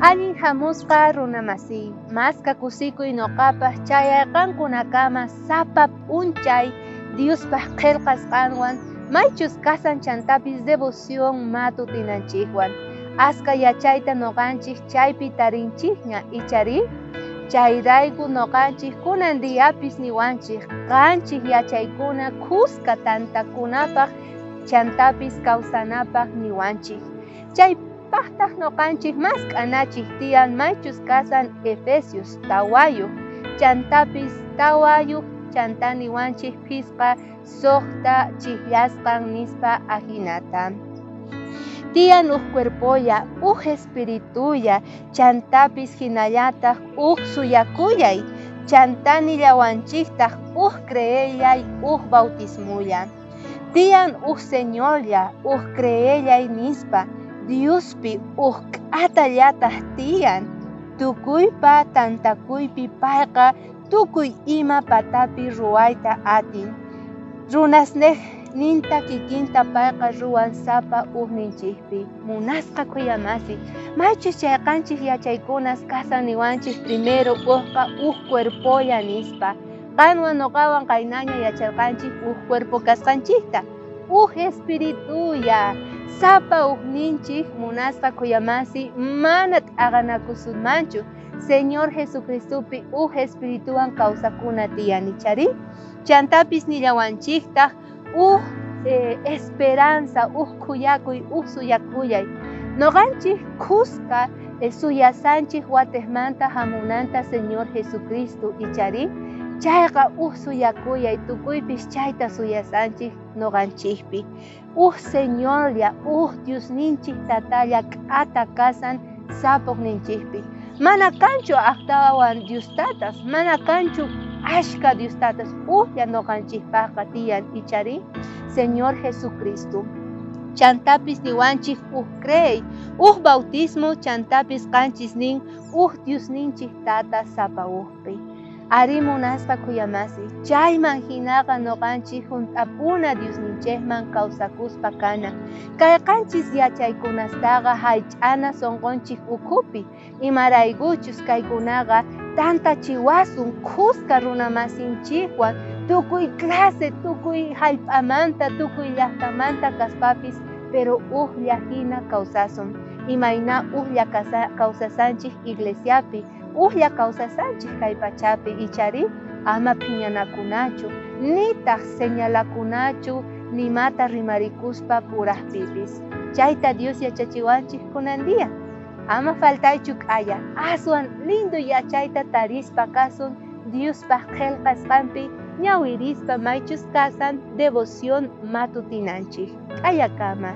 Allin hamusqa runamasiy, maska kusikuy noqapaj chayayqankunakama sapa p'unchay Diospaj qhelqasqanwan maychus kasan chantapis devoción matutinanchikwan. Aska yachayta noqanchik chaypi tarinchikña ichari? Chayrayku noqanchik kunan diapis niwanchik qanchik yachaykuna kuska tantakunapaj chantapis kawsanapaj niwanchik. Chaypajtaj noqanchik mask'anachik tiyan maychus kasan Efesios 4, chantapis 4 chanta niwanchik phisqa 6 chijllasqan nispa ajinata. Tiyan uj cuerpolla, uj espiritulla, chantapis hinallataj uj suyakuyay, chanta nillawanchiktaq uj creellay, uj bautismulla. Tiyan uj Señorlla, uj creellay nispa, Diospi uj k'atallataj tiyan. Tukuypa tantakuypi payqa tukuy ima patapi ruwayta atin. Runasnej ninta kikinta payqa ruwan sapa ujninchikpi. Munasqa khuyamasi, maychus chayqanchik yachaykunas kasan niwanchik primero ujqa uj cuerpolla nispa. Qanwan noqawan qaynaña yacharqanchik uj cuerpo kasqanchikta. Uj espiritulla, sapa ujninchik munasqa khuyamasi mana t'aqanakusunmanchu. Señor Jesucristopi uj espirituwan kawsakuna tiyan ichari. Chantapis nillawanchiktaq uj esperanza, uj khuyakuy, uj suyakuyay. Noqanchik khuska suyasanchik watejmanta hamunanta Señor Jesucristo ichari. Chayqa uj suyakuyay, tukuypis chayta suyasanchik noqanchikpi. Uj Señorlla, uj Diosninchik tatalla k'ata kasan sapoqninchikpi. Mana kanchu aqtawan Dios tatas, mana kanchu ashka Dios tatas, ujlla noqanchikpaqqa tiyan ichari Señor Jesucristo. Chantapis niwanchik uj creey, uj bautismo, chantapis qanchis nin uj Diosninchik tata sapa ujpi. Ari munasqa khuyamasi, chayman hinaqa noqanchik junt'apuna Diosninchikman kawsakuspa kana. Kay qanchis yachaykunastaqa haych'ana sunqunchik ukhupi, imaraykuchus kaykunaqa tantachiwasun khuska runamasinchikwan tukuy clase, tukuy hallp'amanta, tukuy llaqtamanta kaspapis, pero ujlla hina kawsasun. Imayna ujlla kawsasanchik iglesiapi, ujlla kawsasanchik kay pachapi ichari, ama phiñanakunachu, nitaq señalakunachu, nimata rimarikuspa purajpipis. Chayta Dios yachachiwanchik kunan día. Ama faltaychu k'aya, aswan lindo yachayta tarispa kasun Diospaj qhelqasqanpi ñawirispa maychus kasan devoción matutinanchik. K'ayakama.